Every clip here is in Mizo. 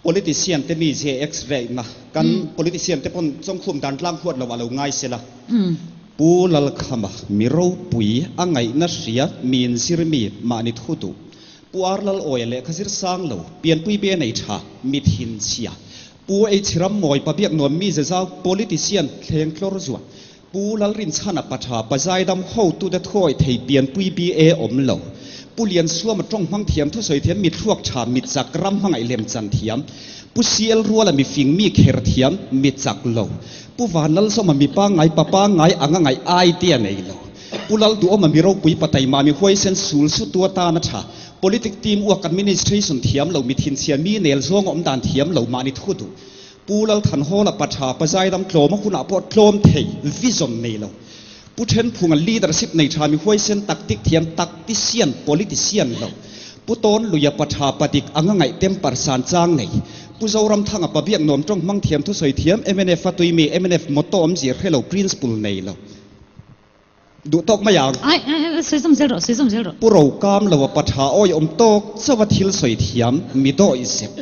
Politician te mi zia X-ray na kan politician te pawn chawngkhum dan tlang huat lo ah lo ngai sela. Pu Lalkhama mi ropui a ngaihna hria mi inzir mi mahni thu duh. Pu Ar Lalawia lehkha zir sang lo pianpui be nei tha mi thinchhia. Pu Eichhiram Mawi Pabiak nuam mi ze zau politician thleng tlawr zuah. Pu Lalrinchhana pa tha pa zaidam hotute thuawih thei pianpui BA awm lo. Pu Liansuama tawng hmang thiam thusawi thiam mi thluak tha mi chak ram hmangaih lem chan thiam. Pu CL Ruala mi fing mi kher thiam mi chak lo. Pu Vanlalsawma mi pangngai pa pangngai anga ngaih idea nei lo. Pu Lalduhawma mi ropui pa taima mi huaisen sul sutu atana tha politic team uak administration thiam lo mi thinchhia mi nel zawng awm dan thiam lo mahni thu duh. Pu Lalthanhawla pa tha pa zaidam tlawma hunah pawh tlawm thei vision nei lo. Pu Thenphunga leadership nei tha mi huaisen tactic thiam tactician politician lo. Pu Tawnluia pa tha pa dik anga ngaih temper san chang nei. Pu Zoramthanga pa biak nuam tawng hmang thiam thusawi thiam mnf a tui mi mnf motto awmzia hre lo principle nei lo. Duh tawk mai ang. Ai, ai, ai, sawi zawm zel rawh, sawi zawm zel rawh. Pu Rokam lo a pa tha awi awm tawk chauh a thil sawi thiam, mi dawih zep.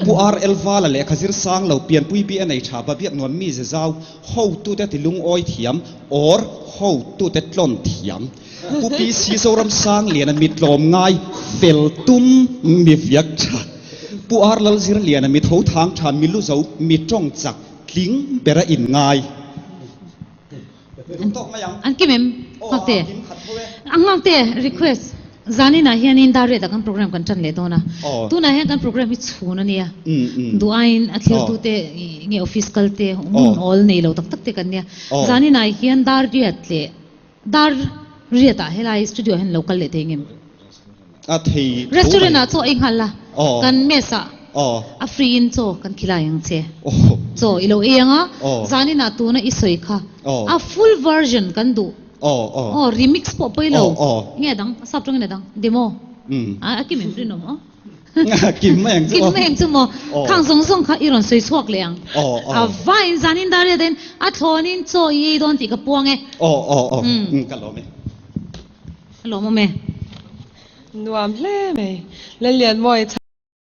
Pu RL Vala lehkha zir sang lo pianpui bi a nei tha ba biak nuam mi ze zau, hotute ti lungawi thiam or hotute tlawn thiam. Pu PC Zoram Sang Liana mi tlawm ngai fel tum mi viak tha. Pu R Lalzir Liana mi tho thang tha mi lu zo mi tawng chak tling bera in ngai. An kim em? Nghakte. A nghakte request zanin ah hianin dar riat ah kan program kan tan leh dawn a. Tunah hian kan program hi chhun a nia. Duh aiin a thlir te nge office kal te hmun awl nei lo tak tak te kan nia. Zanin ah hian dar riat leh dar riat ah helai studio ah hian lo kal leh thei ngem? A thei tho Restaurant ah chaw ei nghal la, kan mess ah a free in chaw kan khilai ang che. Chaw i lo ei ang a, zanin ah tuna i sawi kha a full version kan duh. Aw remix pawh pawi lo. Nge a dang, a sap tawngin a dang, demo. A kim em rinawm aw. Kim mai ang chu aw. Kim mai ang chu maw. Khang zawng zawng kha i rawn sawi chhuak leh ang. A vain zanin dar riat in a thlawn in chaw i ei dawn tih ka puang e. Aw aw aw, ka lawm e. A lawmawm e. Nuam hle mai. Lallianmawia.